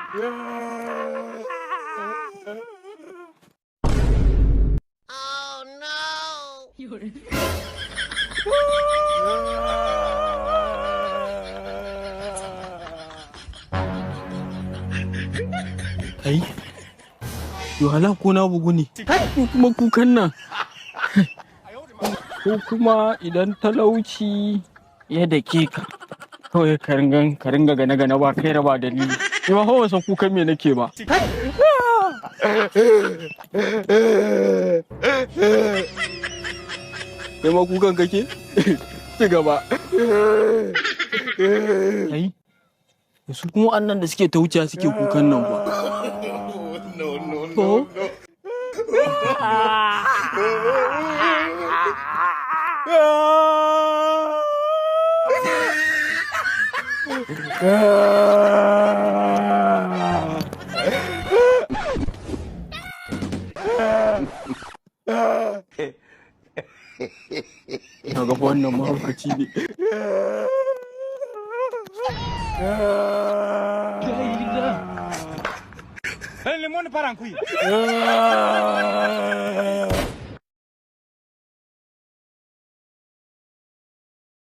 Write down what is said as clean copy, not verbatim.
Kai, yo hala ko na bugu ne, ko kuma kukan nan, ko kuma idan talauci ya dake ka kawai ka ringa gane gane ba kai ba dalili. Ni ma fa san kukan me nake ba. Kai ma kukan kake? Ci gaba. Kai, su kuma annan da suke ta wuce suke kukan nan ba. To? Na ga wannan mahaukaci ne.